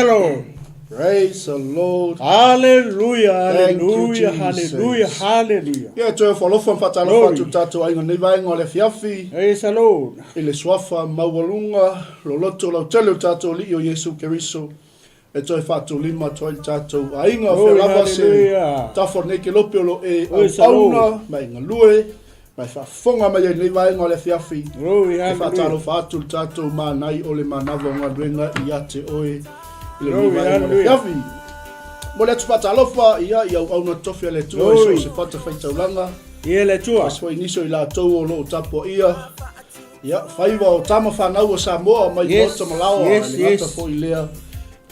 Lord. Praise the Lord. Hallelujah, Thank you, hallelujah, Jesus. hallelujah, hallelujah. Ia, toe falofa ma faatalofa Glory. atu i le tatou aiga i lenei vaega o le afiafi, Praise the Lord. i le suafa maualuga loloto lautele o le tatou Alii o Iesu Keriso, e toe faatulima atu ai le tatou aiga. O fea Glory, lava se hallelujah. tafa o lenei kelope o lo o e Praise the auauna Lord. ma e galue ma e faafofoga mai ai i lenei vaega o le afiafi. Glory, E hallelujah. faatalofa atu le tatou manai o le manava o galuega ia te oe i lenei Glory, vaega o le hallelujah. afiafi. Mo le atu faatalofa ia i auauna tofi a le Atua i so o Glory. se fatafaitaulaga, Ia le Atua. aemaise foi nisi o i latou o lo o tapuaia ia faiva o tama fanau a Samoa mai Yes, maota ma laoa, yes, e le gata yes. foi i lea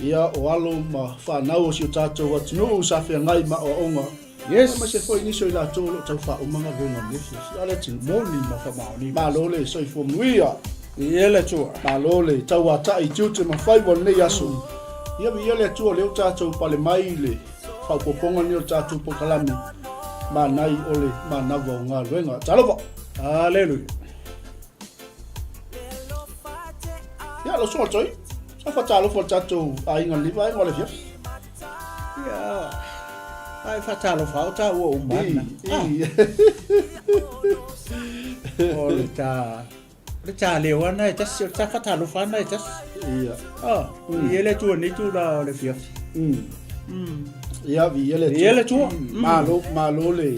ia o alo ma fanau o si o tatou atunuu sa feagai ma aoaoga. Yes. Aemaise foi nisi o i latou o lo o tau faauma galuega o lenei afiafi. A le atunuu. Moni ma faamaoni. Malo le soifua manuia. Ia le Atua. Malo le tauatai i tiute ma faiva o lenei aso. Ia viia le Atua o lea ua tatou pale mai i le faaopoopoga lenei o le tatou polokalame manai o le manava o galuega. Talofa! Hallelujah. Ia, lau susuga Toi, sa faatalofa i le tatou aiga i lenei vaega o le afiafi. Ia, ai faatalofa au taua uma ana. I, O le ta, o le ta leo ana e tasi, o le ta faatalofa ana e tasi. Ia. Ah, i ele tua nei tula o le fiafi. Ia, viia le Atua. Viia le Atua. Malo, malo le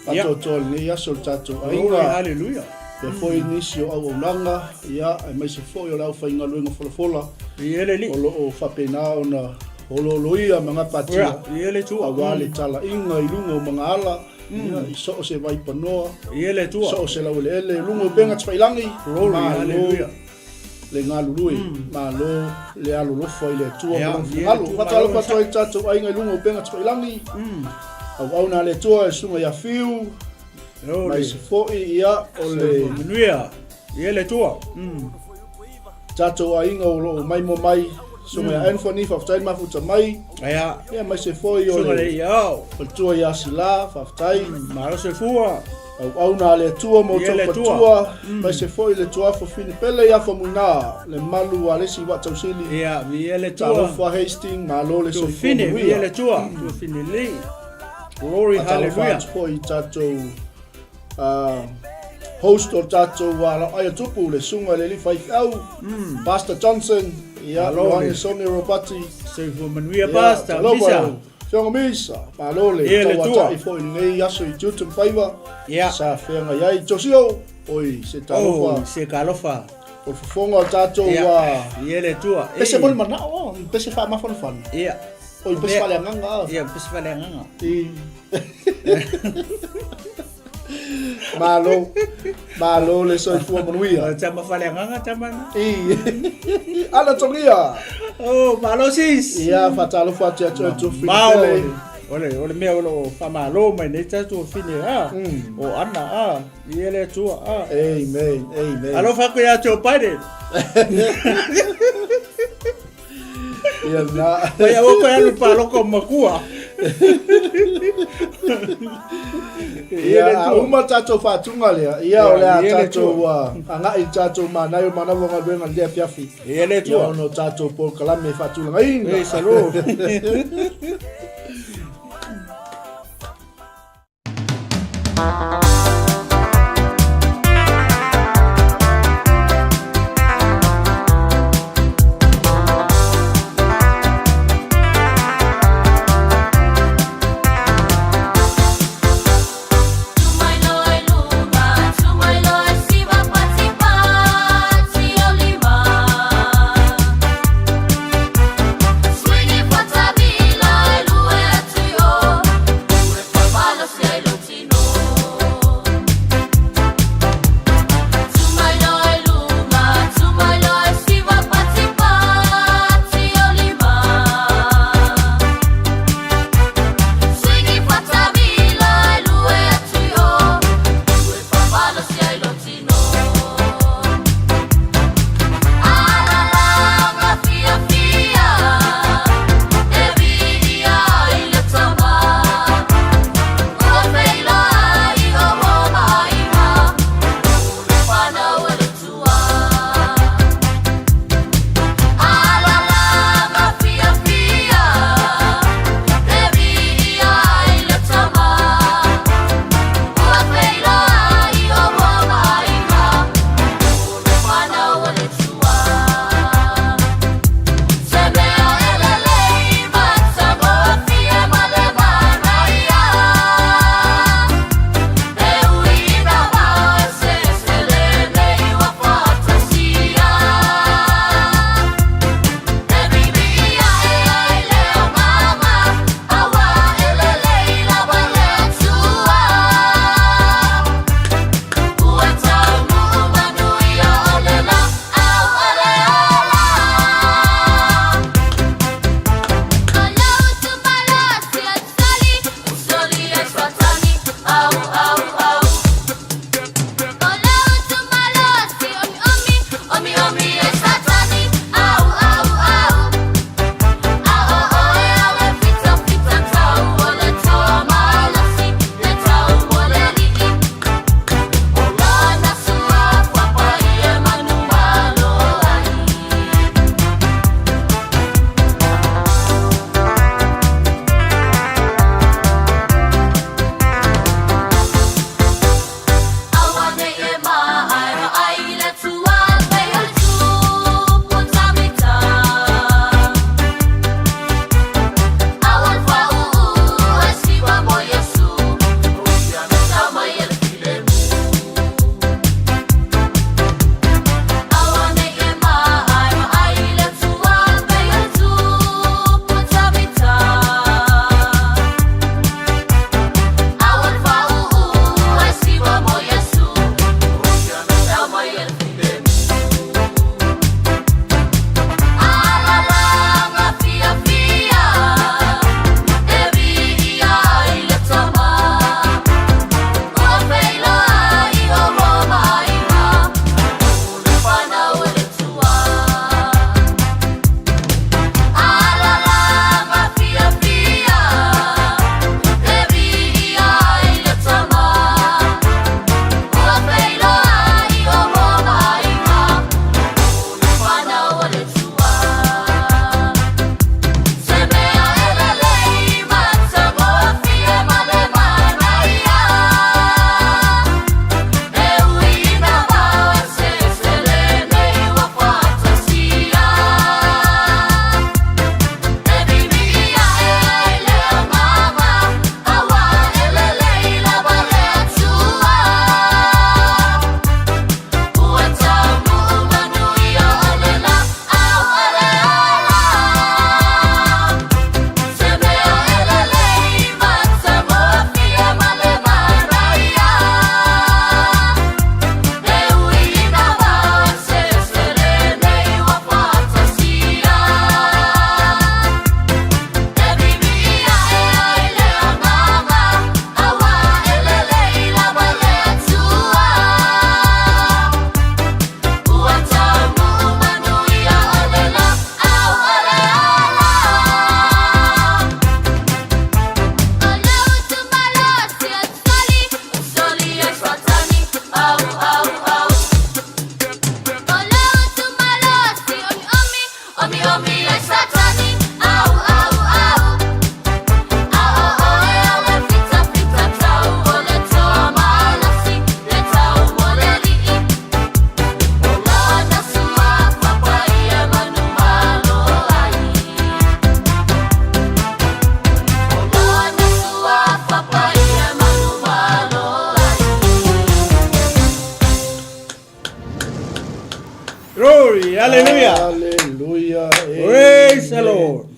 faatoatoa i lenei aso i le tatou Glory, aiga. hallelujah. Faapea foi nisi o auaunaga, ia, aemaise foi o le aufaigaluega folafola Viia le Alii. o lo o faapena ona oloholoia ma gapatia Ia, viia le Atua. aua le talaiga i luga o magaala, ia, i so o se vaipanoa, Viia le Atua. so o se laueleele, i luga o upega tafailagi. Glory, Malo hallelujah. le galulue, malo le alolofa i le Atua ma Ia, lona viia le finagalo. Atua, Faatalofa malo atu ai i le tatou aiga i luga o upega tafailagi, auauna a le Atua e susuga ia Fiu, Glory. aemaise foi ia o le Soifua manuia. Viia le Atua. tatou aiga o lo o maimoa mai, susuga ia Anthony, faafetai le mafuta mai. Ia. Ia, aemaise foi o Susuga le le Iao. faletua ia Sila, faafetai. Malo soifua. Auauna a le Atua ma Ia outou le Atua. faletua, aemaise foi le tuafo Finipele ia Famuina, le malu a le isi vaa tausili. Ia, viia le Atua. Talofa Hastings, malo le soifua Tuafine, viia le manuia. Atua. Tuafine lelei. Glory, Faatalofa hallelujah. atu foi i tatou host o le tatou laoai a tupu, le susuga i le alii faifeau, Pastor Johnson, ia, Malo Ioane le. Sone Ropati. Soifua manuia, Ia, Pastor. talofa Misa. lau Afioga Misa, malo le Ia le Atua. tauatai foi i lenei aso i tiute ma faiva, Ia. sa feagai ai. Josio, oi, se talofa. Oh, se talofa. O le fofoga o le tatou, Ia. Ia le Atua. pese mo le manao, pese faamafanafana. Ia. Oi, pese faaleagaga. Ia, pese faaleagaga. I. Malo, malo le soifua manuia. Tama faaleagaga, tama na. I. Ana togia. Oh, malo sis. Ia, faatalofa atu ia te oe Tuafine Mao Pele. ole, ole mea o lo o faamalo mai nei tatou fine a. O ana a, i le Atua a. Amen, amen. Alofa atu ia Joe Biden. Ia na. Mai aua koe alu paloko makua. Ia, a uma le tatou faatuga lea, ia o le a Ia, le tatou agai i le tatou manai o manawa o galuega i le afiafi. Ia le Ia Atua. ona o tatou polokalame e faatulagaina. Praise the Lord. Glory, hallelujah. Hallelujah. Praise the Lord.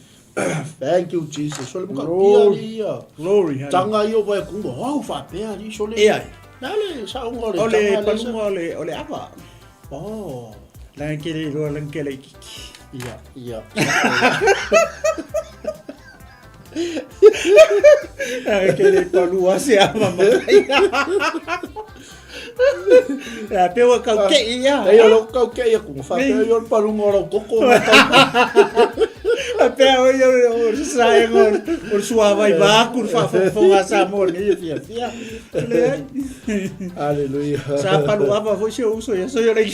Thank you Jesus. Sole mo ka Glory. pia ia. Glory, hallelujah. Tanga io vai kumba. Au fa pea ni sole. Ia. Na le sa ongo le O le tanga le sa. palunga o le, o le ava. Oh. Langa kele iloa langa kele ikiki. Ia, ia. Langa kele palua se ava makai. Ia pe ua kau ke ia. Ei o lo kau ke ia kunga fa pea io le palunga o lau koko ma kau. A pea o ia o le saenga o le suavai vaku le faafogafoga a Samoa nei e fiafia. Leai. Hallelujah. Sa palu ava foi si ou uso ia so ia le I.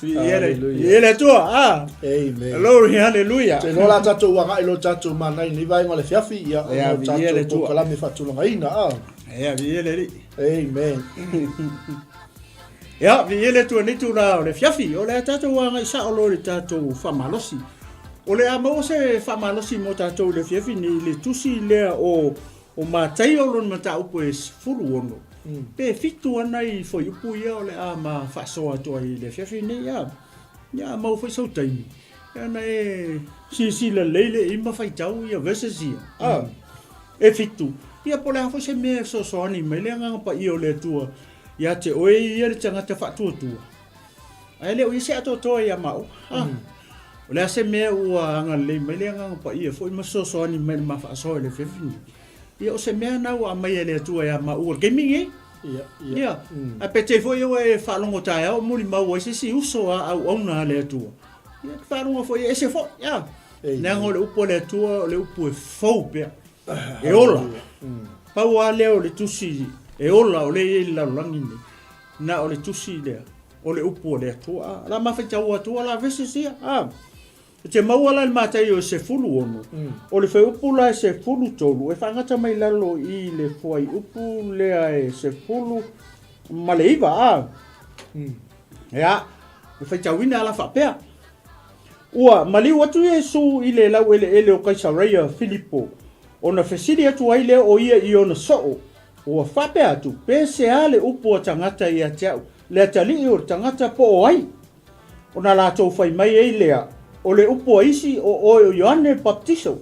Ia le Hallelujah. ia le Atua. Ah. Amen. Glory, hallelujah. Te loa la tatou agai lo tatou manai nei vaega o le fiafi ia Ia, o viia le tatou Atua. polokalame faatulagaina a. Ia, viia le Alii. Amen. Ia, viia le Atua nei tulaga o le fiafi, o le a tatou agai sao loa i le tatou faamalosi. O le a maua se faamalosi mo tatou i le fiafi nei i le tusi lea o o Mataio lona mataupu e 16, pe 7 ana i fuaiupu ia o le a ma faasoa atu ai i le afiafi nei. Ia, ia a maua foi sou taimi, ia ona e silasila lelei lea i ai ma faitau ia verses ia. A, e 7, ia po o le a foi se mea e fesoasoani mai le Agaga Paia o le Atua ia te oe ia le tagata faatuatua, ae le o i ai se atoatoa ia maua. A, o le a se mea ua agalelei mai le Agaga Paia foi ma fesoasoani mai i le ma faasoa i le afiafi lenei. Ia o se mea na ua aumai e le Atua ia maua i le taimi lenei. Ia, ia. Ia, ae peitai foi ua e faalogo taeao o molimau ai se isi uso a auauna a le Atua. Ia, e te faalogo foi e ese foi. Ia, leaga o le upu a le Atua o le upu e fou pea. E ola. Pau lava lea o le tusi e ola o lea e i ai i le lalolagi lenei, na o le tusi lea o le upu a le Atua. A, la ma faitau atu la verses ia. A, e te maua la i le Mataio e 16, o le fuaiupu la e 13, e faagata mai lalo i le fuaiupu lea e 19, a. Ia, e faitauina la faapea. Ua maliu atu Iesu i le laueleele o Kaisareia Filipo, ona fesili atu ai lea o ia i ona soo, ua faapea atu, Pe sea le upu a tagata ia te au, le atalii o le tagata po o ai? Ona latou fai mai ai lea, O le upu a isi, o oe o Ioane Baptiso,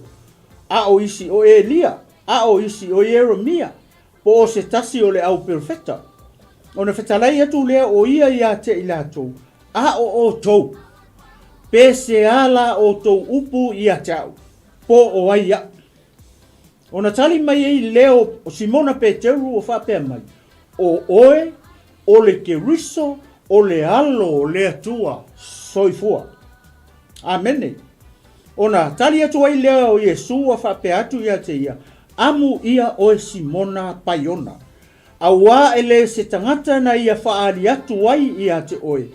a o isi, o Elia, a o isi, o Ieremia, po o se tasi o le au perofeta. Ona fetalai atu lea o ia ia te i latou, A o outou, pe sea la outou upu ia te au, po o ai aʻu? Ona tali mai ai lea o Simona Peteru o faapea mai, O oe, o le Keriso, o le Alo o le Atua soifua. Amene. Ona tali atu ai lea o Iesu a faapea atu ia te ia, Amu ia oe Simona Paiona, auā e le se tagata na ia faaali atu ai ia te oe,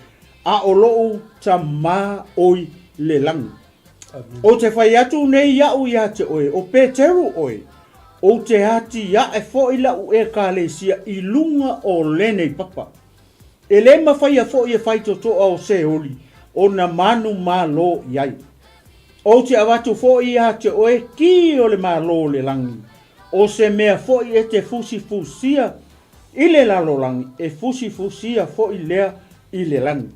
a o loʻu Tamā oi le lagi. Ou te fai atu nei iaʻu ia te oe, o Peteru oe, ou te atiae foi laʻu ʻekalesia i luga o lenei papa. E le mafaia foi e faitotoa o Seoli ona manu malo i ai. Ou te avatu foi ia te oe ki o le malo o le lagi, o se mea foi e te fusifusia i le lalolagi, e fusifusia foi lea i le lagi.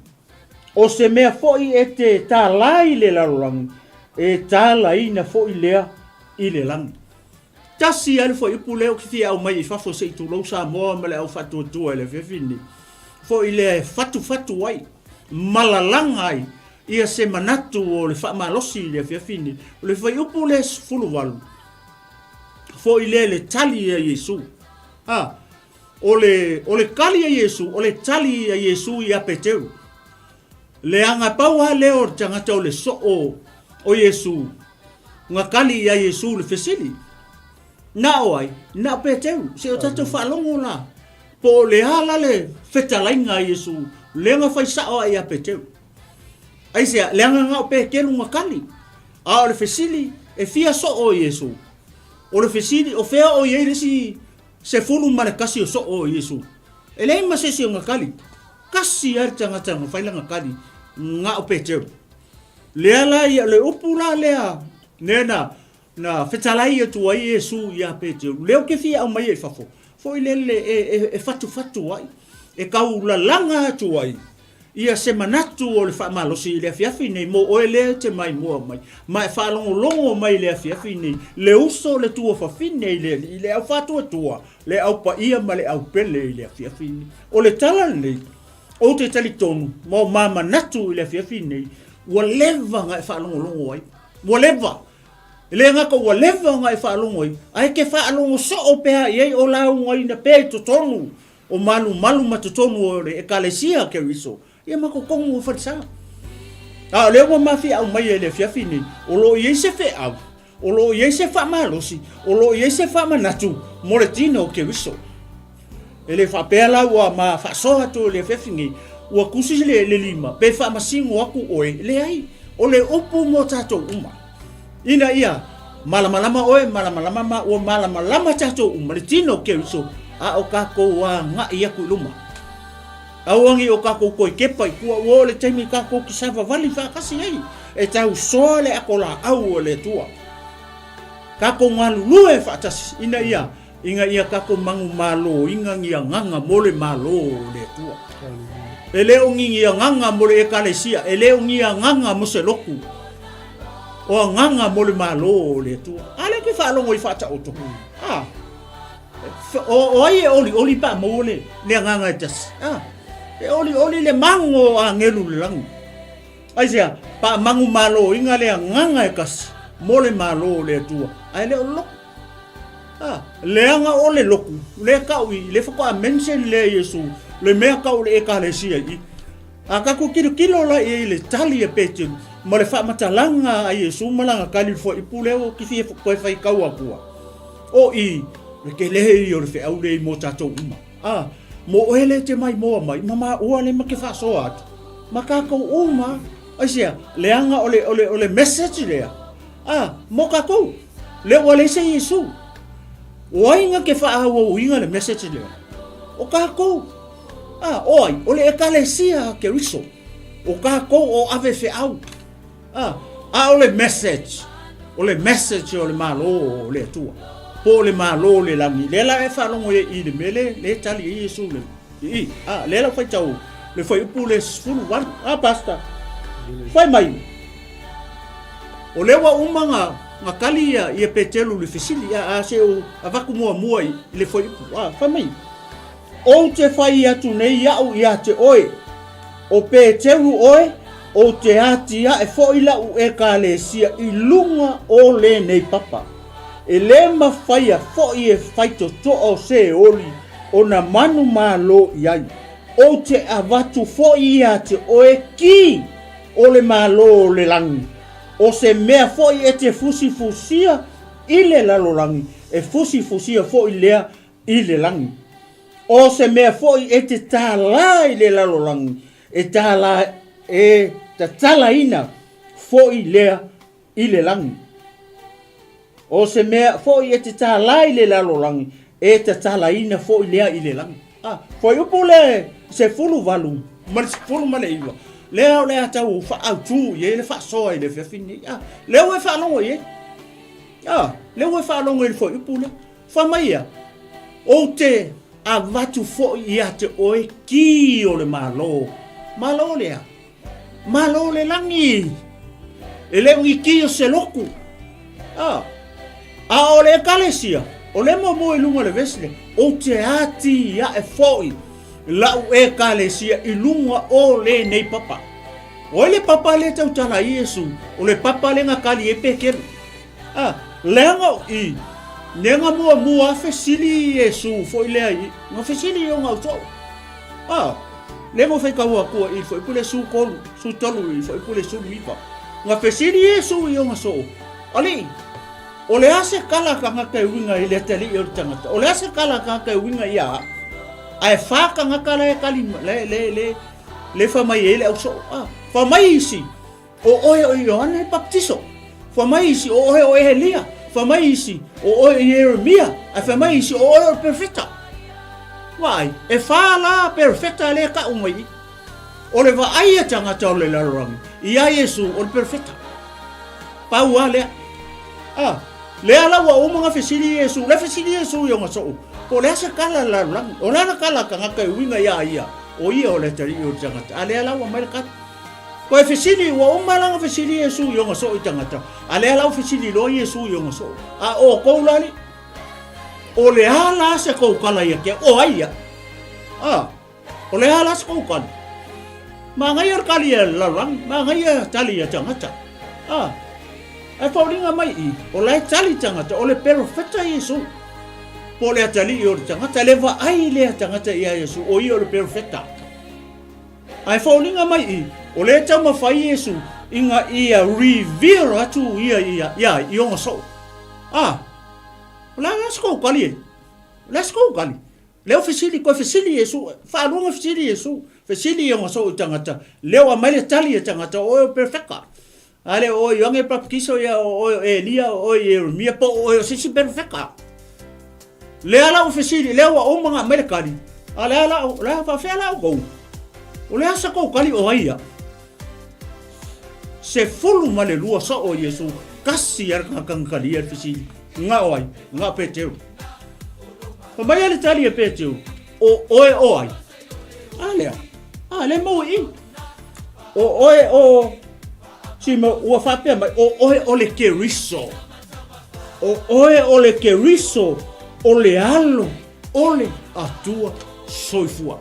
O se mea foi e te tālā i le lalolagi, e tālaina foi lea i le lagi. Tasi lava le fuaiupu lea ou te fia aumai i fafo se i tulou Samoa ma le au faatuatua i le afiafi lenei, foi lea e fatufatu ai ma lalaga ai ia se manatu o le faamalosi i le afiafi lenei. O le fuaiupu lea e 18, foi lea i le tali a Iesu. A, o le, o le kali a Iesu, o le tali a Iesu ia Peteru. Leaga pau lava lea o le tagata o le soo o Iesu, na kali ia Iesu le fesili. Na o ai? Na o Peteru. Se o tatou faalogo la. Po o le a la le fetalaiga a Iesu, lea na fai sao ai ia Peteru. Aisea, leaga na o Peteru na kali. A o le fesili, e fia soo o Iesu? O le fesili, o fea o i ai le isi 11 o soo o Iesu? E leai ma se isi o na kali. Kasi lava le tagata na fai lana kali, na o Peteru. Lea la ia, le upu la lea, lea na, na fetalai atu ai Iesu ia Peteru, lea ou te fia aumaia i fafo, foi lele e, e, e fatufatu ai. e taulalaga atu ai ia se manatu o le faamalosi i le afiafi nei mo oe lea e te maimoa mai ma e faalogologo mai i le afiafi nei, le uso o le tuafafine i le Alii, le au faatuatua, le au paia ma le au pele i le afiafi nei. O le tala lenei, ou te talitonu ma o ma manatu i le afiafi nei, ua leva ona e faalogologo ai. Ua leva. E le gata ua leva ona e faalogo ai, ae e te faalogo soo pea i ai o laugaina pea i totonu o malumalu ma totonu o le Ekalesia a Keriso, ia ma totonu o falesa. A o lea ua mafiaau mai e le afiafi nei, o lo o i ai se feau, o lo o i ai se faamalosi, o lo o i ai se faamanatu mo le tino o Keriso. E le faapea la ua ma faasoa atu i le afiafi nei, ua tusi le, le lima, pe faamasino atu oe, leai, o le upu mo tatou uma. Ina ia malamalama oe, malamalama ma ua malamalama tatou uma, le tino o Keriso, a o tatou agai atu i luma. Aua ne i o tatou toe kepa i tua, ua oo le taimi tatou te savavali faatasi ai, e tausoa le ato laau o le Atua. Tatou galulue faatasi, ina ia Ina ia tatou manumaloina ni agaga mo le Malo o le Atua. E le o ni agaga mo le Ekalesia, e le o ni agaga mo se lotu, o agaga mo le Malo o le Atua. A lea ke faalogo i faataoto. A, o, o ai e olioli pe a maua le, le agaga e tasi? A, e olioli le mago o agelu le lagi. Aisea, pe a manumaloina le agaga e tasi mo le Malo o le Atua, ae le o le lotu. A, leaga o le lotu, lea kau i, le faatoa mention lea Iesu, le mea kau le ekalesia i. A tatou tilotilo la i ai i le tali a Peteru ma le faamatalaga a Iesu ma lana tali i le fuaiupu lea ua te fia toe faitau atua. O i, le tele ia o le feau lea mo tatou uma. A, mo oe lea e te maimoa mai, ma maua lea ma te faasoa atu, ma tatou uma. Aisea, leaga o le, o le, o le message lea, A, mo tatou, lea ua leai se Iesu. O ai na te faaauauina le message lea? O tatou. A, o ai? O le Ekalesia a Keriso. O tatou o ave feau. A, a o le message, o le message o le Malo o le Atua, po o le Malo o le lagi. Lea la e faalogo ai i le mea lea, lea e tali ai Iesu le I, a, lea la ua faitau le fuaiupu le 18. A, Pastor, fai mai. O lea ua uma na, na tali ia, ia Peteru i le fesili, a, a se o avatu muamua i, i le fuaiupu, a, fai mai, Ou te fai atu nei au ia te oe, o Peteru oe, ou te atiae foi la'u Ekalesia i luga o lenei papa. E lē mafaia foi e faitotoa o Seoli ona manumalo i ai. Ou te avatu foi ia te oe ki o le Malo o le lagi, o se mea foi e te fusifusia i le lalolagi, e fusifusia foi lea i le lagi. O se mea foi e te tālā i le lalolagi, e tālā, e tatalaina foi lea i le lagi. O se mea foi e te tālā i le lalolagi, e tatalaina foi lea i le lagi. A, fuaiupu le 18 ma le 19, lea o le a tau faaautu i ai le faasoa i le afiafi lenei. A, lea ua e faalogo i ai. A, lea ua e faalogo i le fuaiupu lea. Fai mai ia, Ou te avatu foi ia te oe ki o le Malo. Malo lea. Malo le lagi. E le o ni ki o se loku. A, a o le Ekalesia, o le muamua i luga o le vesi lea, ou te atiae foi la'u Ekalesia i luga o lenei papa. O ai le papa lea e tautala ai Iesu? O le papa lea na kali ai Peteru. A, leaga o i, nega muamua a fesili Iesu foi lea i, na fesili i ona ausoo. A, lea na faitau atua i fuaiupu le su tolu, su tolu i fuaiupu le sulu iva. Na fesili Iesu i ona soo, Alii, o le a se kala a tagata e uiga i le atalii o le tagata? O le a se kala a tagata e uiga ia a'u? Ae fa tagata la e kali, le, le, le, le fai mai ai le ausoo. A, fai mai isi, O oe o Ioane le Papatiso. Fai mai isi, o oe o Elia. Fai mai isi, o oe o Ieremia. Ae fai mai isi, o oe o le Perofeta. Vaai, e whā la perofeta lea kau mai i. O le vaai a tagata o le lalolagi, i a Iesu o le perofeta. Pau a lea. A, Lea la ua uma ona fesili Iesu, lea fesili Iesu i ona soo, po o le a se kala a le lalolagi? O le a le kala a tagata e uiga iā ia, o ia o le atalii o le tagata? A lea la ua aumai le kali. Toe fesili, ua uma la ona fesili Iesu i ona soo i tagata, a lea la ua fesili loa Iesu i ona soo, A o outou la alii? O le a la se kou kala ia te au? O ai ia? A, o le a la se kou kali? Manaia le kali a le lalolagi, manaia tali a tagata. A, ae foliga mai i, o la e tali tagata, o le perofeta Iesu. Po o le atalii o le tagata, le vaai lea tagata ia Iesu, o ia o le perofeta. Ae foliga mai i, o lea e taumafai Iesu ina ia reveal atu ia ia ia i ona soo. A, o le a la se kou kali e? O le a se kou kali? Lea o fesili, koe fesili Iesu, faalua ona fesili Iesu, fesili i ona soo i tagata, lea o aumai le tali e tagata, o oe o perofeka. A le o oe o Ioane Bapetiso ia, o oe o Elia, o oe o Ieremia, po o oe o se isi perofeka. Lea la ua fesili, lea ua uma ona aumai le kali, a lea la, o le a faafefea la outou? O le a sa tou kali o ai ia? 12 soo o Iesu, tasi lava le tagata na talia le fesili, na o ai? Na o Peteru. Fai mai le tali a Peteru, o oe o ai? A lea, a lea maua i i. O oe o Simo, ua faapea mai, o oe o le Keriso. O oe o le Keriso, o le alo o le Atua soifua.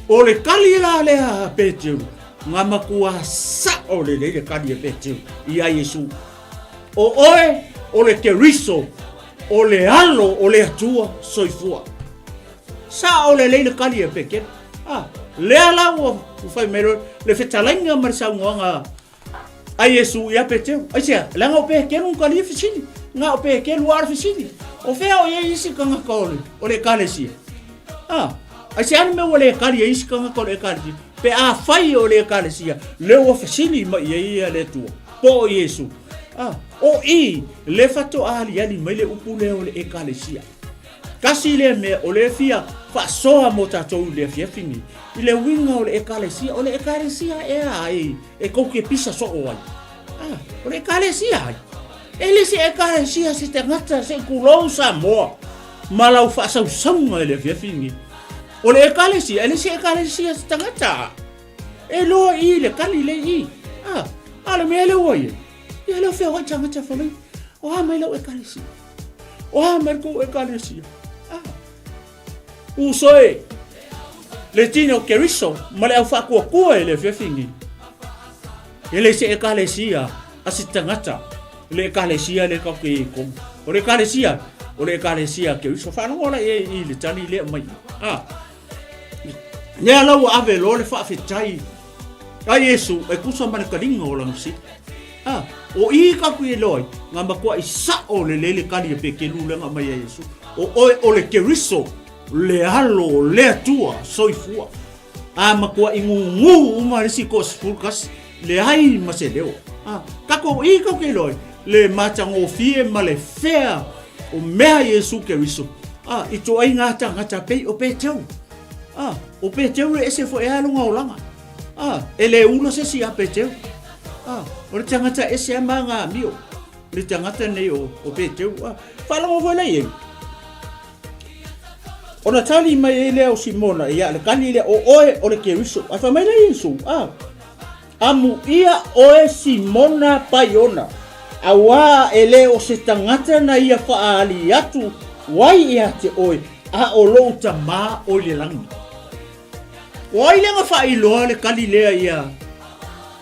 O le kali la lea a Peteru, na matua sao lelei le kali a Peteru iā Iesu. O oe o le Keriso, o le alo o le Atua soifua. Sao lelei le kali a Peteru. Ah, lea la ua fai mai le fetalaiga ma le saunoaga a Iesu ia Peteru. Aisea, leaga o Peteru na talia fesili. Na o Peteru a o le fesili. O fea o i ai isi tagata o le, o le ekalesia? Ah, aisea le mea ua le tali ai isi tagata o le ekalesia? Pe afai o le ekalesia, lea ua fesili mai i ai ia le Atua, po o Iesu. Ah, o i, le faatoa aliali mai le upu lea o le ekalesia. Tasi lea mea o lea fia faasoa mo tatou i le afiafi nei, i le uiga o le ekalesia. O le ekalesia ea ai e tou te pisa soo ai? Ah, o le ekalesia ai? E le se ekalesia se tagata se i tulou Samoa ma lau faasausauga i le afiafi nei. O le ekalesia, e le se ekalesia se tagata. E loa i le kali le i. Ah, a le mea le ua ia. Ia leo feoai tagata fai mai, o a mai lau ekalesia? O a mai kou ekalesia? Ah. Uso e, le tino o Keriso ma le au whaakuakua e le afiafi nei. E le se ekalesia a se tagata, le ekalesia le kau ke e komu. O le ekalesia, o le ekalesia a Keriso. Whaalogo la e i le tali lea mai. Ah. Lea la ua ave loa le faafetai a Iesu e tusa ma le taliga o lana fesili. A, o i ka kui e loa ai, nga matuaʻi saʻo lelei le kali a Petelu lea na aumai e Iesu, o oe o le Keriso, le Alo o le Atua soifua. A matuaʻi gūgū uma le isi 11, leai ma se leo. A, tatou i ka kui e loa ai, le matagofie ma le fea o mea Iesu Keriso. A, i toaiga tagata pei o Petelu. A, o Peteu e ese foi a lona olaga. A, e le ula se isi ia Peteu. A, o le tagata ese a ma nga amio. Le tagata nei o, o Peteu. A, faalogo foi lea i ai. Ona tali mai ai lea o Simona, ia le kali lea, o oe o le Keriso. Ae fai mai lea Iesu, a, Amuia oe Simona Paiona, auā e le o se tagata na ia faaali atu wai ia te oe, a o lou Tamā o i le lagi. O ai lea na faailoa le kali lea ia,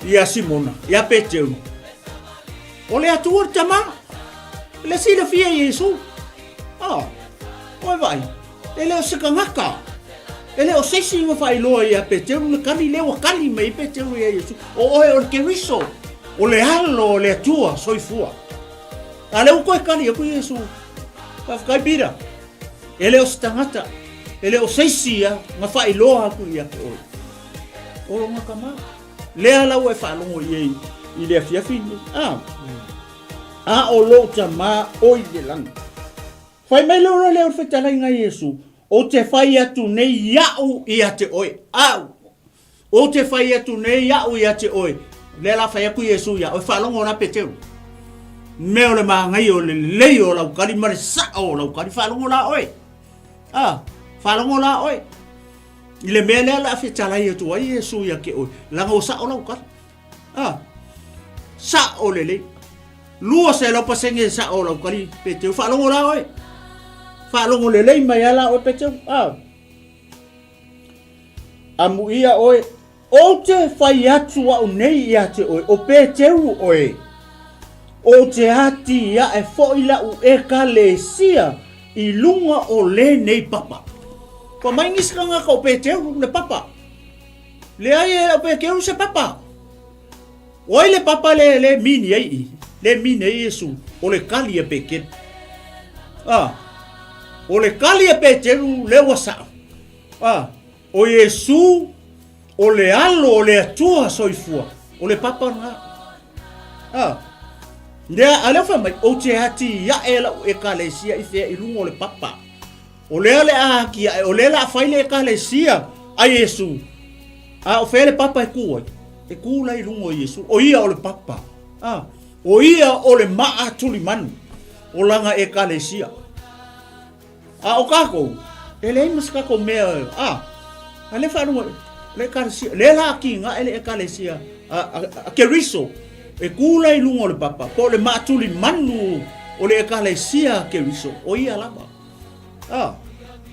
ia Simona, ia Peteru? O le Atua le Tamā. Le silafia e Iesu. Ah, oe vaai. E le o se tagata. E le o se isi na faailoa ia Peteru le kali lea ua kali mai ai Peteru ia Iesu. O oe o le Keriso, o le Alo o le Atua soifua. A lea ua toe kali aku Iesu. Faafetai Pita. E le o se tagata, e le o se isi ia na faailoa atu ia te oe. O lona tama. Lea la ua e faalogo i ai i le afiafi nei. Ah. A o lou tama o i le lagi. Fai mai loa lea o le fetalaiga a Iesu, Ou te fai atu nei iaʻu ia te oe, au. Ou te fai atu nei iaʻu ia te oe. Lea la fai atu Iesu ia oe, faalogo la Peteru. Mea o le magaia o le lelei o lau kali ma le sa'o o lau kali. Faalogo la oe. A, faalogo la oe. I le mea lea o le a fetalai atu ai Iesu ia te oe, leaga ua sa'o lau kali. A, sa'o lelei. 200% sa'o o lau kali Peteu. Faalogo la oe. Faalogo lelei mai lava la oe Peteu. A, amuia oe. Ou te fai atu au nei ia te oe, o Peteru oe, ou te atiae foi la'u Ekalesia i luga o lenei papa. Kua mai nisi tagata o Peteru le papa. Leai e le o Peteru se papa. O ai le papa le le mini ai i, le mini ai Iesu, o le kali a Peteru. Ah, o le kali a Peteru le ua sa'o. Ah, O Iesu, o le Alo o le Atua soifua, o le papa lena. A, lea, a lea fai mai, ou te atiae lau ekalesia i fea i luga o le papa. O lea le a atiae, o lea le a fai le ekalesia a Iesu. A o fea le papa e ku ai? E ku la i luga o Iesu. O ia o le papa. A, o ia o le maa tulimanu o lana ekalesia. A o kākou, e leai ma se kākou mea, a, a le faalogo, le ekalesia, lea la kiga e le ekalesia a, a, a Keriso, e kū la i luga o le papa, po o le maatuli manu o le ekalesia a Keriso, o ia lava. A,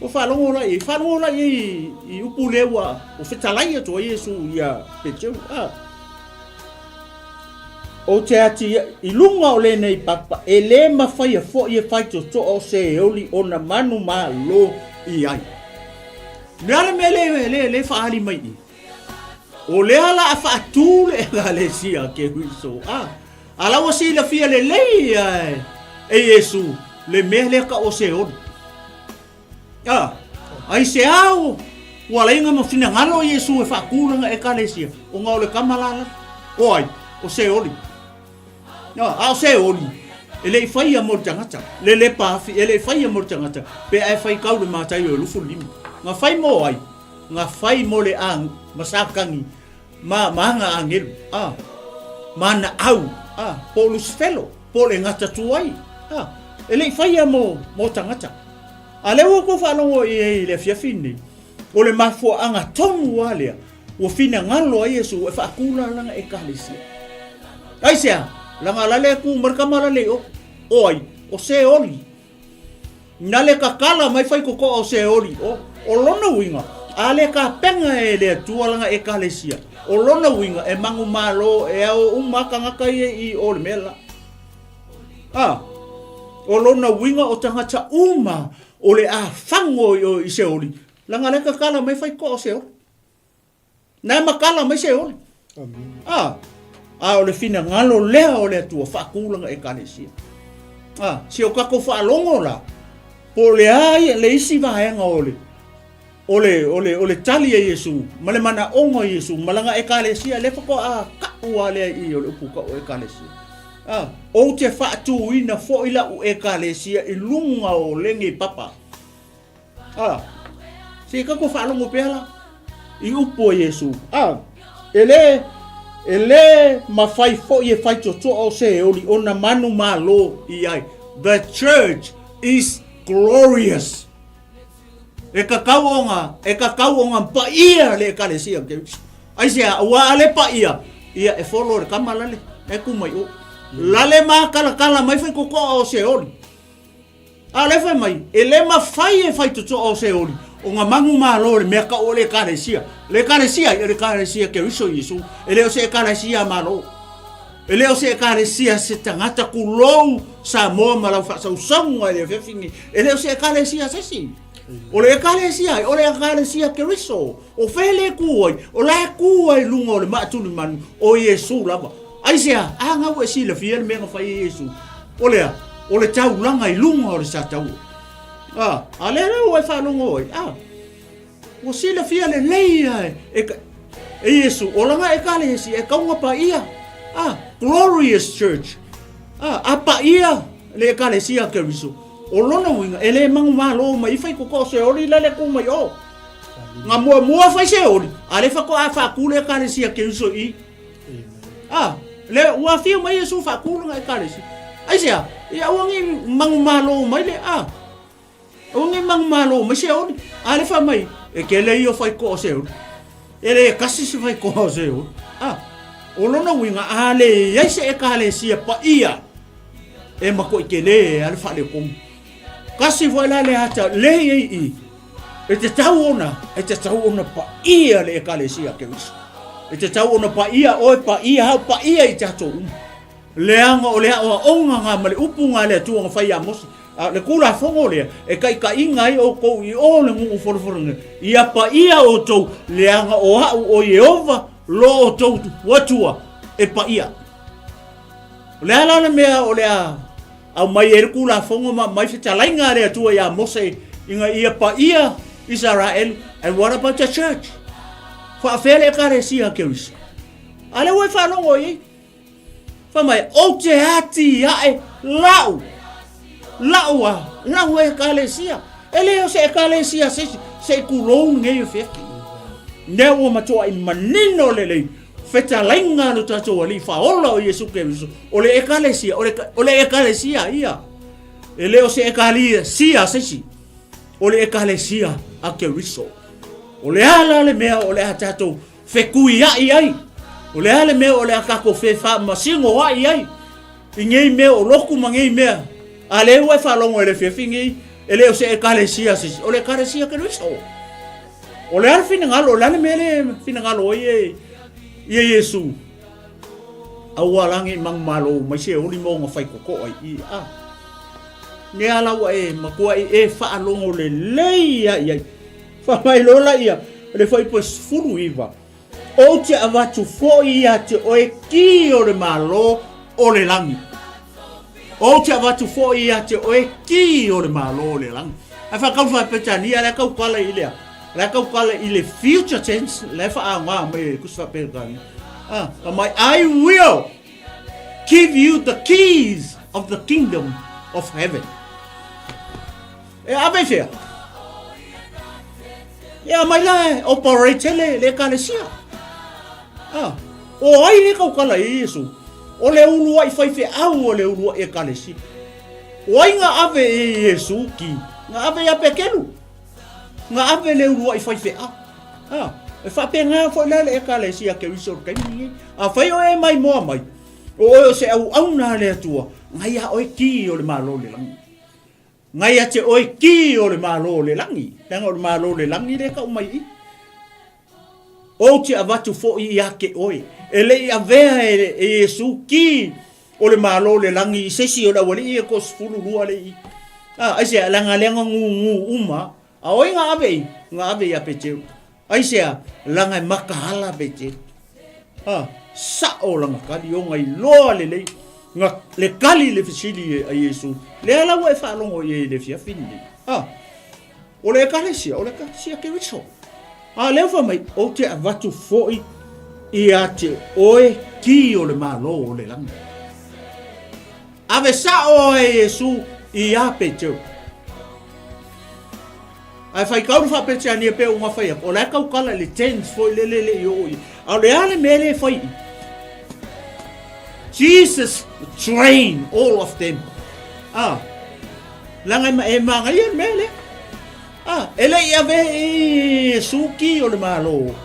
ua faalogo la i, faalogo la i, i upu lea ua, ua fetalai atu ai Iesu ia Peteu, a. Ou te ati i luga o lenei papa, e lē mafaia foʻi e faitotoa o Seoli ona manu malo i ai. Le a le mea lē, lē, lē faaali mai i? O lea la a faatū le Ekalesia a Keriso, a, a la ua silafia lelei ia e Iesu le mea lea ka o Seoli. A, aisea ua alaiga ma finagalo Iesu e faatulaga Ekalesia, ona o le tama la la. O ai? O Seoli. A, a o Seoli, e le i faia mo le tagata. Le lepa afi, e le i faia mo le tagata, pe a e faitau le Mataio e 25. Na fai mo ai? Na fai mo le a, ma Satani, ma, ma ana agelu, a, ma ana au, a, po o Lusifelo, po o le gata tuai, a, e le i faia mo, mo tagata. A lea ua tou faalogo i ai i le afiafi lenei, o le mafuaaga tonu lava lea ua finagalo ai Iesu e faatula lana Ekalesia. Aisea? Leaga la lea e tu mai le tama la le i o. O ai? O Seoli. Na le tatala mai faitotoa o Seoli. O, o lona uiga, a le tapena e le Atua lana Ekalesia, o lona uiga e manumalo e ao uma tagata ia i o le mea la. A, o lona uiga o tagata uma o le a fago i o i Seoli, leaga lea tatala mai faitotoa o Seoli. Na e matala mai Seoli. A, a o le finagalo lea o le Atua faatulaga Ekalesia. A, si o tatou faalogo la, po o le a ia le isi vaega o le, o le, o le, o le tali a Iesu, ma le manaoga o Iesu, ma lana Ekalesia, lea faatoa ka'u lava lea i i o le upu ka'u Ekalesia. A, ou te faatuina foi la'u Ekalesia i luga o lenei papa. A, se i tatou faalogo pea la i upu a Iesu. A, e lē, e lē mafai foi e faitotoa o Seoli ona manumalo i ai. The church is glorious. E tatau ona, e tatau ona paia le Ekalesia o Keriso. Aisea, ua a le paia, ia e folo e le tama lale, e tu mai o. Lale mākalakala mai faitotoa o Seoli. A o lea fai mai, e le mafai e faitotoa o Seoli ona manumalo le mea kau o le Ekalesia. Le Ekalesia, o le Ekalesia Keriso Iesu, e le o se Ekalesia a Malo. E le o se Ekalesia se tagata kulou Samoa ma lau faasausauga i le afiafi nei. E le o se Ekalesia a se isi. O le Ekalesia, o le Ekalesia Keriso. O fea le ku ai? O la e ku ai i luga o le maatulimanu o Iesu lava. Aisea? A na ua e silafia le mea na fai e Iesu? O le a? O le taulaga i luga o le sataua. A, a lea la ua e faalogo ai. A, ua silafia lelei a e, e, e Iesu, o lana Ekalesia e kauga paia. A, glorious church. A, a paia le Ekalesia a Keriso. O lona uiga, e le manumalo mai i faitotoa o Seoli la le ku mai o. Nga muamua fai Seoli, a le faatoa faatu le Ekalesia Keriso i. A, le, ua afio mai Iesu faatu lana Ekalesia. Aisea? Ia aua nei manumalo mai le a. Aua nei manumalo mai se oli. A le fai mai, e tele ia o faitoa o se oli. E le tasi se faitoa o se oli. A, o lona uiga, a leai se Ekalesia paia e matuai tele a le faaletonu. Tasi foi la le ata le i ai i, e tatau ona, e tatau ona paia le Ekalesia a Keriso. E tatau ona paia oe, paia au, paia i tatou uma. Leaga o le aoaoga nga ma le upu nga a le Atua na fai ia Mose, a o le Tulafono lea e taitaiina ai outou i o le nuu folafolaina, ia paia outou, leaga o au o Ieova lo outou Atua e paia. O le a la le mea o le a aumai ai le Tulafono ma aumai fetalaiga a le Atua ia Mose ina ia paia Isaraelu? And what about the church? Faafea le Ekalesia a Keriso? A lea ua e faalogo i ai. Fai mai, ou te atiae la'u, la'u a, la'u Ekalesia. E le o se Ekalesia se isi, se i tulou lenei afiafi. Lea ua matuai manino lelei fetalaiga a lo tatou Alii Faaola o Iesu Keriso, o le Ekalesia, o le, o le Ekalesia ia. E le o se Ekalesia se isi, o le Ekalesia a Keriso. O le a la le mea o le a tatou fetuiaʻi ai, o le a le mea o le a tatou fefaamasinoaʻi ai i nei mea o lotu ma nei mea, a lea ua e faalogo i le afiafi nei, e le o se Ekalesia se isi, o le Ekalesia Keriso. O le a le finagalo, o le a le mea lea e finagalo ai e ia Iesu? Aua la nei manumalo mai se oli ma ona faitotoa i i, a. Nea la ua e matuai e faalogo lelei lava i ai. Fai mai loa laia, le fuaiupu e 19, Ou te avatu foi ia te oe ki o le Malo o le lagi. Ou te avatu foi ia te oe ki o le Malo o le lagi. Ae faatau faa-Peretania, la e tautala i le a? La e tautala i le future tense, la e faaaoga mai e le Tusi Faa-Peretania. Ah, fai mai, I will give you the keys of the kingdom of heaven. E ave i fea? E aumai la e operate le, le ekalesia. Ah, o ai le tautala i Iesu? O le uluai faifeau o le uluai ekalesia. O ai nga ave i Iesu ki? Nga ave ia Petelu. Nga ave le uluai faifeau. Ah, e faapena foi la le ekalesia Keriso o le taimi lenei. Afai o e maimoa mai, o oe o se auauna a le Atua, ngai a oe ki o le Malo o le lagi. Ngai a te oe ki o le Malo o le lagi, leaga o le Malo o le lagi lea e tau mai i i. Ou te avatu foi ia te oe, e le i avea e Iesu ki o le Malo o le lagi i se isi o le aualii e toasefululua le i i. A, aisea, leaga lea na gūgū uma, a o ai na ave i? Na ave ia Peteru. Aisea, leaga e makaala Peteru. A, sa'o lana kali, ona iloa lelei, na, le kali i le fesili a Iesu, lea la ua e faalogo i ai i le afiafi lenei. A, o le Ekalesia, o le Ekalesia Keriso. A lea ua fai mai, ou te avatu foi ia te oe ki o le Malo o le lagi. Ave sa'o e Iesu iā Peteru. Ae faitau le faa-Peretania pei ona fai atu, o la e tautala i le tense foi lele e le i oo i ai. A o le a le mea lea e fai i i? Jesus train all of them. Ah, leaga e manaia le mea lea. Ah, e le i ave i Iesu ki o le Malo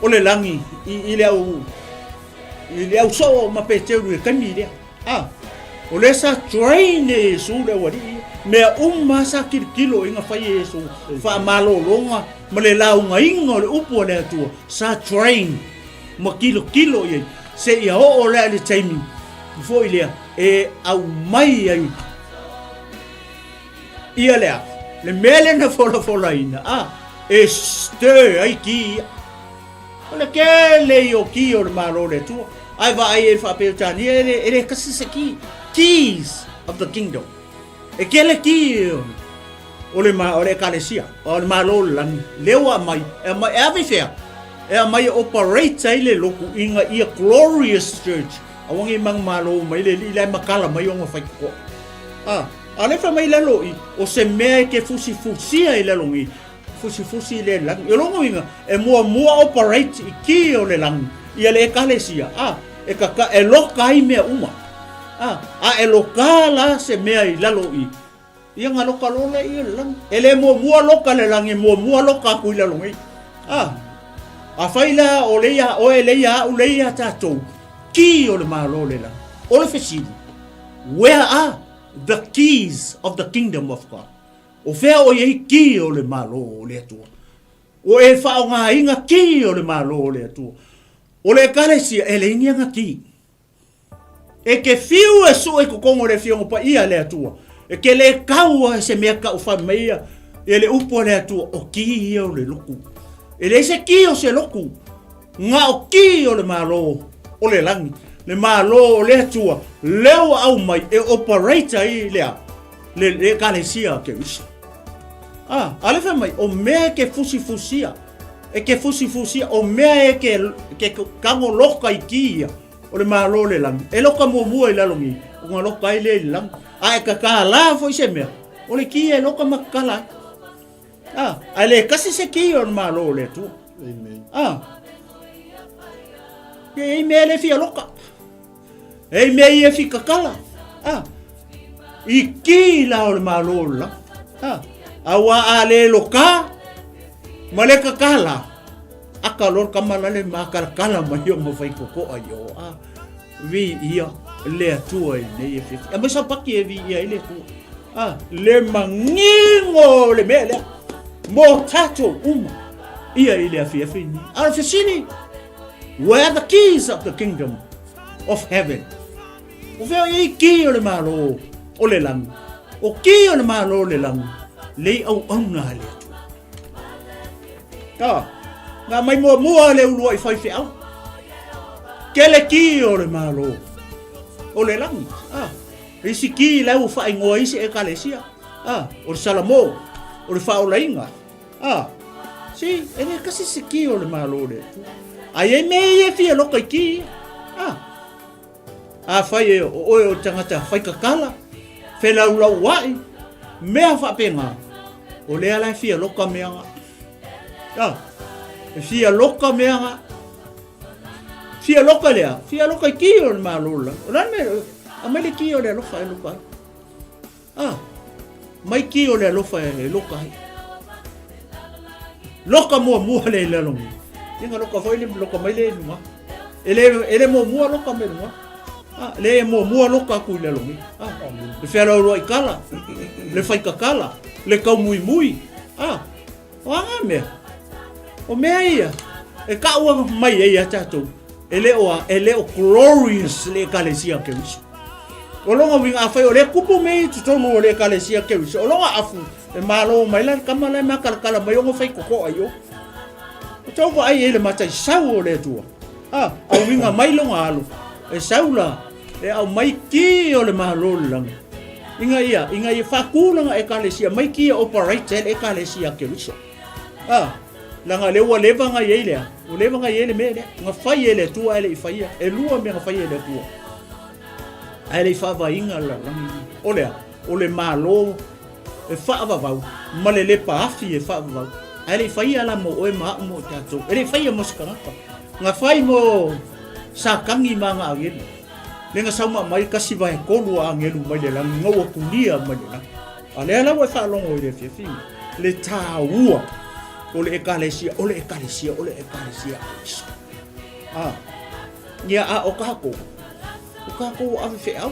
o le lagi i, i le au i le au soo ma Peteru i le taimi lea. A, o lea sa train e Iesu le aualii ia. Mea uma sa kilokilo i ga fai e Iesu, faamalologa ma le laugaina o le upu a le Atua, sa train ma kilokilo i ai, seia oo lea i le taimi foi lea e aumai ai ia lea, le mea lea na folafolaina, a, e stir ai ki ia. O le tele ia o ki o le Malo o le Atua. Ae vaai ai faa-Peretania, e le, e le kasi se ki. Keys of the kingdom. E kele ki o le, o le ekalesia, o le Malo o le lagi. Lea ua aumai, e aumai, e ave i fea? E aumai e operate ai le lotu ina ia glorious church. Aua nei manumalo mai le alii la e matala mai ona faitotoa. A, a o lea e fai mai i lalo i, o se mea e te fusifusia i lalo nei, Fusifusi le lagi. O lona uiga, e muamua operate i ki o le lagi, ia le Ekalesia, a, e kaka, e loka ai mea uma. A, a e loka la se mea i lalo i, ia ga loka loa lea i le lagi. E le muamua loka le lagi, e muamua loka aku i lalo nei. A, afai la o le ia oe, le ia a'u, le ia tatou, ki o le Malo o le lagi. O le fesili, where are the keys of the kingdom of God? O fea o i ai ki o le Malo o le Atua? Ua e faaaogaina ki o le Malo o le Atua. O le Ekalesia, e leai ni aga ki. E ke fiu e sue i totonu o le Afioga Paia a le Atua, e ke le kau a se mea kau fai mai ia, ia le upu a le Atua, o ki ia o le loku. E leai se ki o se loku, na o ki o le Malo o le lagi, le Malo o le Atua, lea ua aumai e operate ai le a? Le, le Ekalesia a Keriso. Ah, a le fai mai, o mea e ke fusifusia, e ke fusifusia, o mea e ke, ke kago loka i ki ia, o le Malo o le lagi. E loka muamua i lalo ni, o nga loka ai lea i le lagi. A e kakala foi se mea, o le ki e loka ma kakala ai. Ah, a le kasi se ki o le Malo o le Atua. Amen. Ah, e i mea le fia loka. E i mea ia fi kakala. Ah, i ki la o le Malo o le lagi. Ah, a ua a le loka, ma le kakala, aka loa le kama lale makalakala mai o ma fai kokoa i o a vi ia le Atua i nei e fiafia. A mai saupaki e vi ia i le Atua. A le mangingo le mea lea mo tatou uma ia i le afiafi nei. A o le fesili, where are the keys of the kingdom of heaven? O fea o i ai ki o le Malo o le lagi? O ki o le Malo o le lagi, lei auauna a le Atua. Ka, ngā mai muamua le uluai faifeau. Kele ki o le Malo o le lagi. Ah, isi ki lau whaingoa isi ekalesia. Ah, o le Salamo, o le whaolainga. Ah, si, e le kasi se ki o le Malo o le Atua. Ai ai me ia fia loka i ki. Ah, Afai e o oe o le tagata faikakala, felaulaua'i, mea faapena, o lea la e fia loka mea nga. A, e fia loka mea nga. Fia loka lea, fia loka i ki o le Malo la. O le a le mea, aumai le ki o le alofa e loka ai. Ah, mai ki o le alofa e loka ai. Loka muamua le i lalo ngi. Inga loka foi le loka mai le luga. E le, e le muamua loka mai luga. Ah, le e muamua loka aku i lalo ngi. Ah, le fealaoloa i kala, le whaikakala, le kaumuimui. Ah, O a ngā mea? O mea ia, e kaua mai ai ia tātou, e le o a, e le o glorious le ekalesia Keriso. O longa uiga afai o le kupu me i totonu o le ekalesia Keriso, o longa afu e malo mai la kama la e makalakala mai ongo whai koko ai o. O tau vaai e le matai sau o le Atua. A, a uiga mai longa alo, e sau la, e au mai ki o le malo le lagi. Inga ia, inga ia whakūlanga ekalesia, mai ki e operate le ekalesia Keriso. A, langa le ua leva ngai ei lea, ua leva ngai ei le mea lea, nga whai e le Atua e le i whaia, e lua mea nga whai e le Atua. A e le i whaavainga la langi. O lea, o le malo e whaavavau, ma le lepa afi e whaavavau. A e le i whaia la mo oe ma a'u mo tatou. E le i whaia mo se tangata. Nga whai mo Sātangi ma nga angelu. Le nga sauma mai kasi vae kolu a angelu mai le langi, nga ua kulia mai le langi. A lea la ua e faalogo i le afiafiga, le tāua o le ekalesia, o le ekalesia, o le ekalesia a Keriso. A, ia a o kākou, o kākou ua ave feau.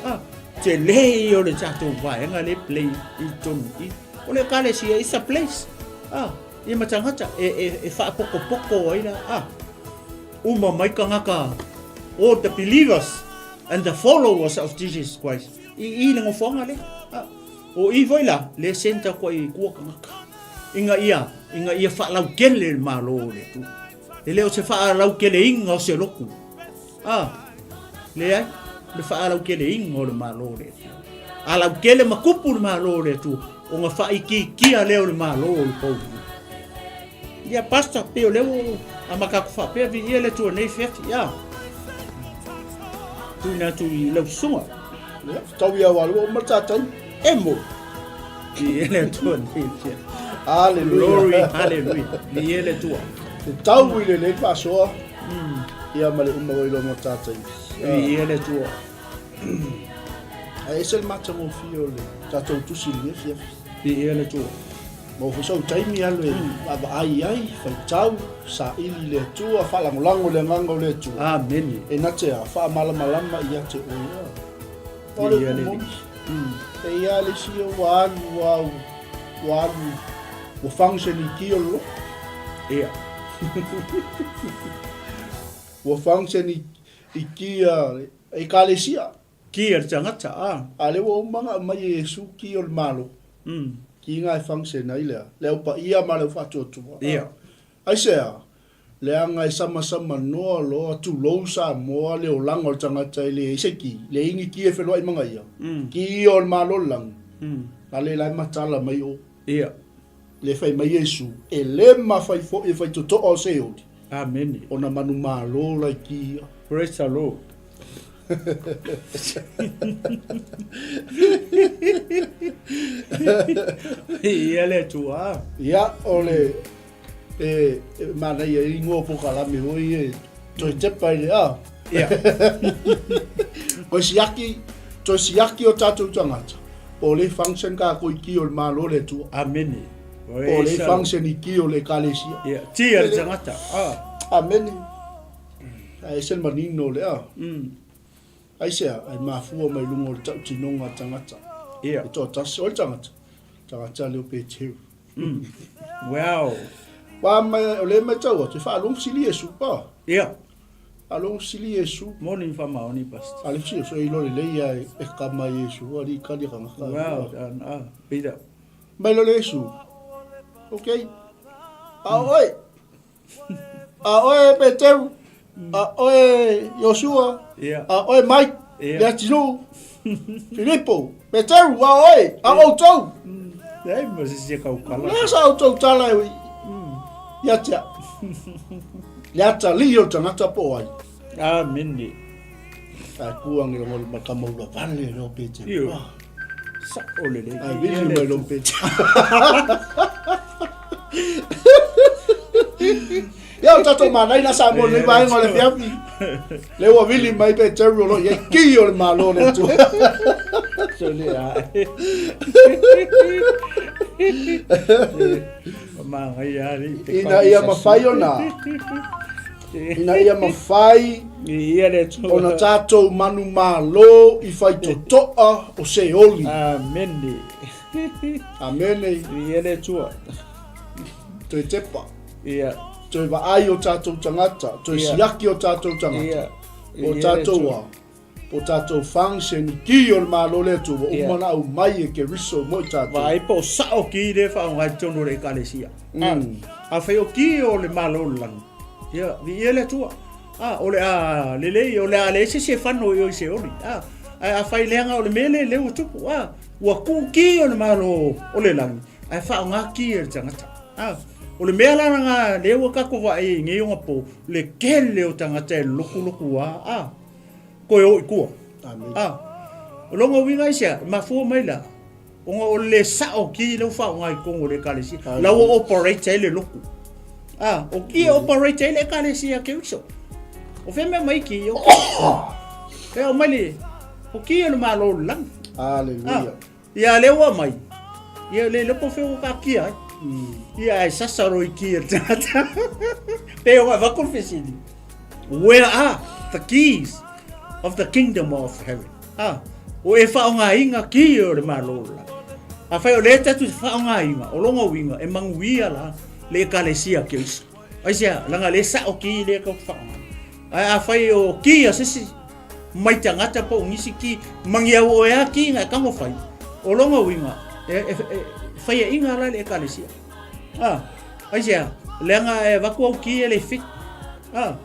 A, tele ia o le tātou vaega le play i tonu i. O le ekalesia, it's a place. A, ia ma tagata e, e, e faapokopoko ai la. A, uma mai kangaka, all the believers and the followers of Jesus Christ. I i le ngofoanga le. A, o i foi la, le senta koa i kua kangaka. Inga ia, inga ia faalaukele le Malo o le Atua. E le o se faalaukele inga o se loku. A, leai, le faalaukele inga o le Malo o le Atua. A laukele ma kupu le Malo o le Atua, o nga faaikiikia lea o le Malo o le pouli. Ia, Pastor, pei o lea ua amata atu faapea, viia le Atua nei afiafi, ia. Tuuina atu i lau susuga. Ia, tau ia wā lua uma le tātou. E mo. Viia le Atua nei afiafi. Hallelujah. Glory, hallelujah. Viia le Atua. Te tau i le lei faasoa. Ia ma le uma o i loma tātou. Viia le Atua. Ae ese le matagofie o le tatou tusi i lenei afiafi. Viia le Atua. Maua foi sou taimi alu e vaavaai ai, faitau, saili i le Atua, faalagolago i le Agaga o le Atua. Amene. E na te a, faamalamalama ia te oe. O le upu moni. E i ai le isi ua alu, ua, ua alu, ua function i ki o le lotu. Ia. Ua function i, i ki a Ekalesia. Ki a le tagata, a. A lea ua uma ona aumai e Iesu ki o le Malo. Ki nga e function ai lea, le au paia ma le au faatuatua. Ia. Aisea? Leaga e samasama noa loa tulou Samoa le olaga o le tagata e leai se ki, leai ni ki e feloai ma ia. Ki ia o le Malo o le lagi. Na le la e matala mai o. Ia. Le fai mai Iesu, e le mafai foi e fai totoa o Seoli. Amene. Ona manumalo la i ki ia. Praise the Lord. Ia le Atua. Ia, o le e, e manaia i ingoa o polokalame foi e toe tepa i le a. Ia. Koe siaki, toe siaki o tatou tagata, po o le function kākou i ki o le Malo o le Atua. Amene. Po o le function i ki o le Ekalesia. Ia, tia le tagata. Ah. Amene. Ae ese le manino o le a. Aisea, ai mafua mai luga o le tautinoga a tagata. Ia. E toatasi, o le tagata. Tagata leo pe teu. Wow. Wa mai, o le matau atu, e faalogo sili Iesu, pa. Ia. Faalogo sili Iesu. Moni whamaoni, Pastor. A le fsi, so i lo le lei ia e kama Iesu, ali kali kanga. Wow, dan, ah, Peter. Mai lo le Iesu. Okay. A oi. A oe Peteru, a oe Iosua, a oe Mike, Ia. le atinuu, Filipo, Peteru, a oe, a outou. Leai ma se isi e kaukala. Le a sa outou tala e ia te au. Le atalii o le tagata po o ai. Amene. Ae ku ange longo le makamaula vale leo Peteru. Io. Sa'o lelei. Ae vili mai lou Peteru. Ia o tatou manaia na Samoa nei vaega o le afiafi. Le ua vili mai Peteru o lo o i ai ki o le Malo o le Atua. Sole ae. Manaia ali. Ina ia mafai ona ina ia mafai Ia le Atua. ona tatou manumalo i faitotoa o Seoli. Amene. Amene. Ia le Atua. Toe tepa. Ia. Toe vaai o tatou tagata, toe Ia. siaki o tatou tagata. Ia. O Ia tatou le Atua. a, o tatou function i ki o le Malo le Atua, ua Ia. uma ona aumai e Keriso mo i tatou. Vaai po o sao ki le faaaoga i totonu o le Ekalesia. Afai o ki o le Malo o le lagi, ia, viia le Atua. A, o le a lelei, o le a leai se isi e fano i o i Seoli. A, ae afai leaga o le mea lea lea ua tupu, a, ua tuu ki o le Malo o le lagi, ae faaaoga ki e le tagata. A, o le mea la lena lea ua tatou vaai ai i nei ogapo, le tele o tagata e lotulotu a, a, toe o i tua. Amene. A, o lona uiga aisea, e mafua mai la, ona o le le sao o ki lea ua faaaoga i totonu o le Ekalesia, la ua operate ai le lotu. A, o ki e operate ai le Ekalesia a Keriso. O fea mea mai ki, o ki, e aumai le, o ki o le Malo o le lagi. Aleluia. A, Ia lea ua aumai, ia le iloa po o fea ua taatia ai. Ia ae sasa loa i ki a le tagata. Pei ona avatu le fesili, Where are the keys of the kingdom of heaven? Ah, o e faaaogaina ki o le Malo o le lagi. Afai o lea tatou te faaaogaina, o lona uiga e manuia la le Ekalesia Keriso. Aisea, leaga lea e sao ki lea tatou te faaaogaina. Ae afai o ki a se isi mai tagata po o nisi ki, magiau oe a ki na e tago fai, o lona uiga, e, e, e faiaʻiga la le Ekalesia. A, aisea, leaga e avatu au ki e le fit. A,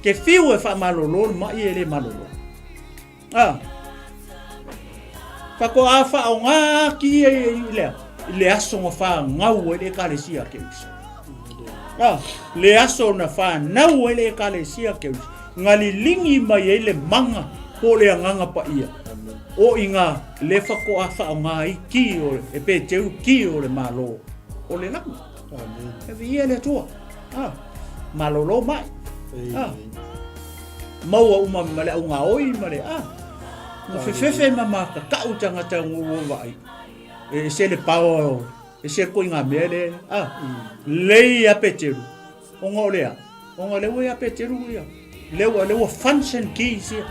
ke fiu e faamalolo le maʻi e le malolo. A, faatoa faaaoga ki ia i lea, i le aso na fanau ai le Ekalesia a Keriso. A, le aso na fanau ai le Ekalesia a Keriso, na liligi mai ai le maga po o le Agaga Paia, o i ga le faatoa faaaoga ai ki o e Peteru ki o le Malo o le lagi. E viia le Atua. A, malolo mai. A, maua uma ma le augaoi ma le a. Na fefefe ma makaka'u tagata ua vaai e ese le power o ese le koiga mea lea a lelei ia Peteru ona o le a? Ona o lea ua ia Peteru ia lea ua lea ua function keys ia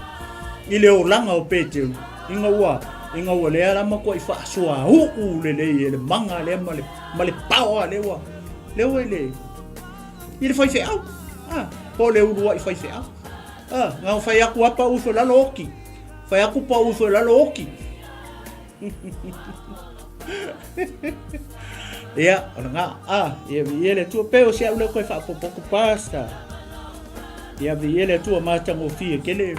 i le olaga o Peteru ina ua ina ua lea la matuai faasoauu lelei e le maga lea ma le ma le power lea ua lea ua i le i le faifeau a po o le uluai faifeau. A, na ona fai atu lava pau ifo i lalo oti. Fai atu pau ifo i lalo oti. Ia, o lena. A, ia viia le Atua. Pei o si au lea koe faaopoopo atu, Pastor. Ia viia le Atua matagofie tele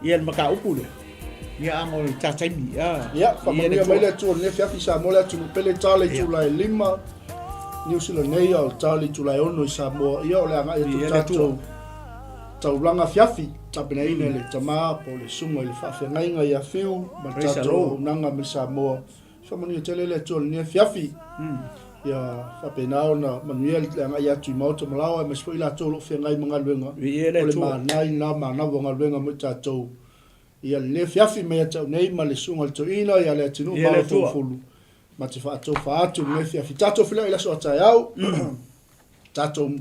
ia le mataupu lea. Ia ana o le ta taimi. A, Ia, faamanuia mai le Atua i lenei afiafi Samoa le atunuu pele ta le itula e 5 Niu Sila nei, a o le ta le itula e 6 i Samoa. Ia, o le agai atu tatou taulaga afiafi tapenaina e le tama po o le susuga i le faafeagaiga ia Fiu ma le tatou auaunaga mai Samoa. Faamanuia tele le Atua i lenei afiafi. Ia faapena ona manuia le agai atu i maota ma laoa aemaise foi i latou o lo o feagai ma galuega. O le manai lena manava o galuega mo i tatou. Ia lenei afiafi mai ia te au nei ma le susuga i le toeaina ia Leatinuu Malo Foufulu ma te faatofa atu lenei afiafi. Tatou feiloai i le aso a taeao. Tatou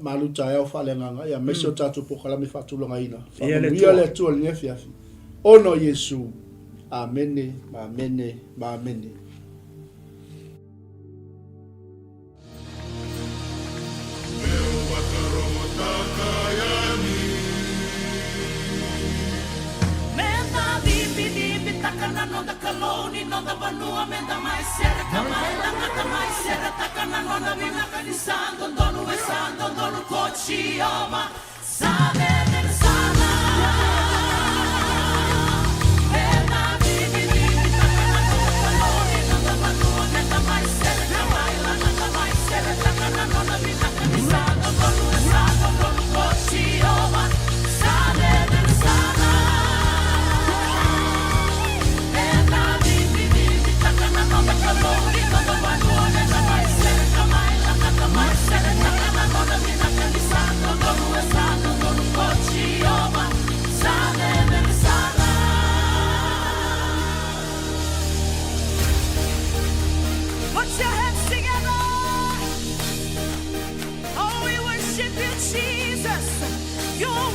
malu taeao faaleagaga ia aemaise o tatou polokalame faatulagaina. Faamanuia le Atua i lenei afiafi. Ona o Iesu. Amene, amene, ma amene. Put your hands together. Oh, we worship you, Jesus. You're